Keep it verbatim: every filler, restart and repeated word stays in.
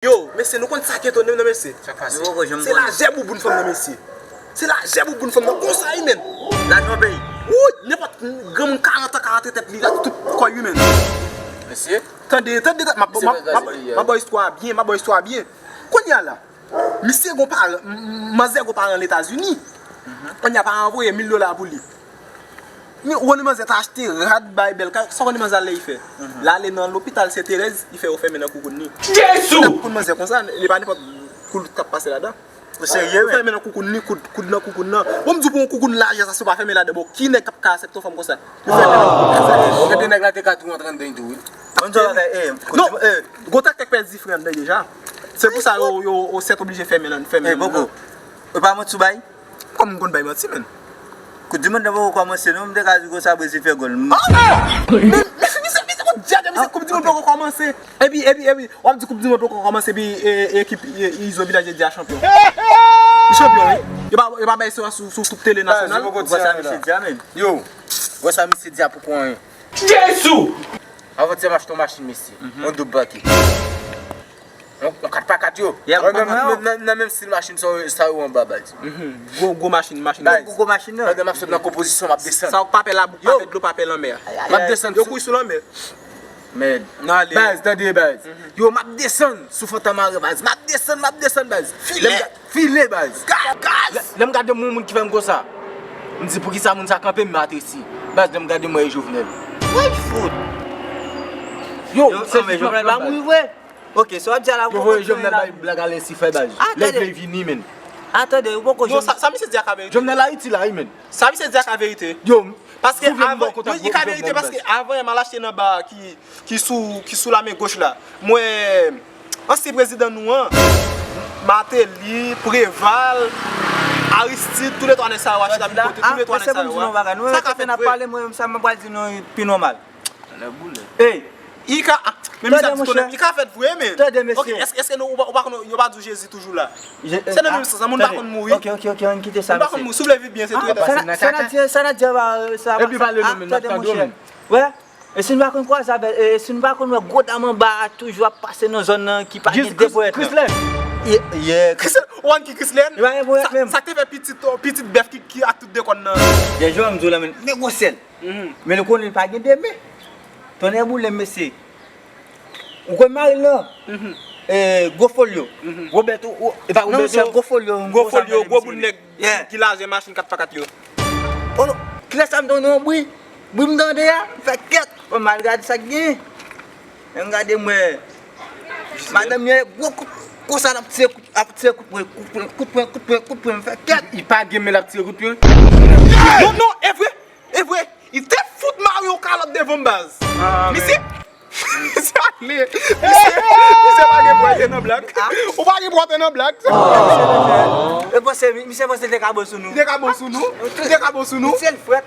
Yo, mesye, nou konn sa ki etone m nan, mesye? Sa k pase? Yo poko janm konnen. Se lajè bouboun fanm nan, mesye. Se lajè bouboun fanm nan konsa wi, menn. Lajan peyi. Woy, nenpòt granmoun karant an ka rantre tèt li la, tout kò wi, menn. Mesye. Tande, tande, tande, m ap, m ap, m ap, m ap ba w istwa a byen, m ap ba w istwa a byen. Kounye a la, misye gon paran, m- m- manzè gon paran Letazini. Kounye a paran an voye mil dola pou li. Men ou konnen manzè ta achte rad bay bèl kay, sa w konnen manzè al la li fè? L ale nan lopital Sen Terèz, li fè yo fèmen nan koukoun li. Jezi! Kout manzè konsa, li pa nenpòt kout k ap pase ladan. Ou serye, men? Yo fèmen nan koukoun li, kout, kout nan koukoun nan. Bon, m di w pou yon koukoun lajè sa, si w pa fèmen ladan, bon, ki nèg k ap ka aksepte yon fanm konsa? Yo fèmen nan koukoun sa. Gen de nèg la te ka tou antre anndan tou, wi. Bon, sa va fè, eh, kout. Non, eh. Gon tèt kèk pèdi frè anndan deja. Se pou sa yo, yo, yo sètoblije fèmen nan, fèmen nan. Eh, Boko, ou pa manti w bay? Kòm m konn bay manti, menn. Koup di mond nan poko kòmanse non, m te ka di konsa Brezil fè gòl. Men, men, men, men, men, se pou djadja, misye, koup di mond poko kòmanse. Epi, epi, epi, w ap di koup di mond poko kòmanse, epi e, e, ekip e, Izo Vilaj de Dye a chanpyon. Li chanpyon, wi. Yo pa, yo pa bay sou, sou, sou tout tele nasyonal. Ou wè sa misye di a, menn? Yo, ou wè sa misye di a poko anyen. Jezi! Avantyè m achte yon machin, mesye. Yon doub baki. Yon, yon kat pa kat yo. Yeah, nan, nan, nan, nan menm stil machin sa yo, sa yo anba baz. Gwo, gwo machin, machin. Gwo, gwo, gwo machin nan. Pandan m ap sot nan konpozisyon, m ap desann. Sa w pa pè labou, pa pè dlo, pa pè lanmè. M ap desann. Yo kouri sou lanmè. Mèd. N ale. Baz, tande baz. Yo, m ap desann sou Fanta Mare, baz. M ap desann, m ap desann, baz. Filè. Lè m ga- File, baz. Gaz! Lè, lè m gade yon moun ki fè m konsa, m di, "Poukisa moun sa kanpe m matresi?" Baz, lè m gade m wè e Jovenel. Woy, fout! Yo, yo, se men Jovenel pa mouri vre. Ok, sa w ap di a la, yo voye Jovenel bay blag a Lensifè, baz. Lè l vle vini, menn. Atande, ou poko jwenn. Non, sa, sa misye di a ka verite. Jovenel Ayiti la, wi, menn. Sa misye di a ka verite. Yo, paske avan, wi, li ka verite, paske avan yè m al achte nan ba ki ki sou, ki sou lamen goch la. M wè ansyen prezidan nou an, Martelly, Preval, Aristide, toulètwa nèg sa yo, Aristide ap kote, toulètwa nèg sa yo. Sa ka fèt vre. Pale mwen, sa mwen pral di nou pi nòmal. Ey, i ka, ah, men misye ap di tonè, i ka fèt vre, men. Tande, mesye. Ok, èske, èske nou, ou pa, ou pa konn, yo pa di w Jezi toujou la? Se nan menm sans, moun pa konn mouri. Ok, ok, ok, ann kite sa, mesye. Moun pa konn mouri, si w vle viv byen, se tou. Sa n ap di, sa n ap di, sa. Epi pale nou menm, n ap tande w menm. Wè? E si nou pa konn kwaze avè, e si nou pa konn wè gwo dam anba a toujou ap pase nan zòn nan ki pa gen de ponyèt nan? Chrislène. Yeah, yeah. Chrislène, ou konn ki Chrislène? Li pa gen ponyèt menm. Sa, sa k te fè pitit, pitit bèf ki, ki ak tout de kòn nan. Gen jan m di w la, men, men gwosè l. Men nou konnen li pa gen de men. Tonnè boule m, mesye. Ou konn mari l nan? E, gwo folyo. Roberto, e pa Roberto. Non, se gwo folyo, gwo folyo, gwo bout nèg ki lajè machin kat pa kat yo. Oh non, kilè sa m tande yon bri? Bri m tande a, m fè kèt. Bon, m al gade sa k gen. Lè m gade m wè madanm li gwo kou, konsa l ap tire kout, ap tire kout pwen, kout pwen, kout pwen, kout pwen, kout pwen, m fè kèt. Li pa gen men l ap tire kout pwen? Non, non, e vre, e vre. Li te fout mare yon kalòt devan m, baz. Misye, misye ale. Misye, misye pa gen pwòte nan blag. Ou pa gen pwòte nan blag. E panse, misye panse l te ka bon sou nou. Li te ka bon sou nou. Li te ka bon sou nou. Misye l frèt.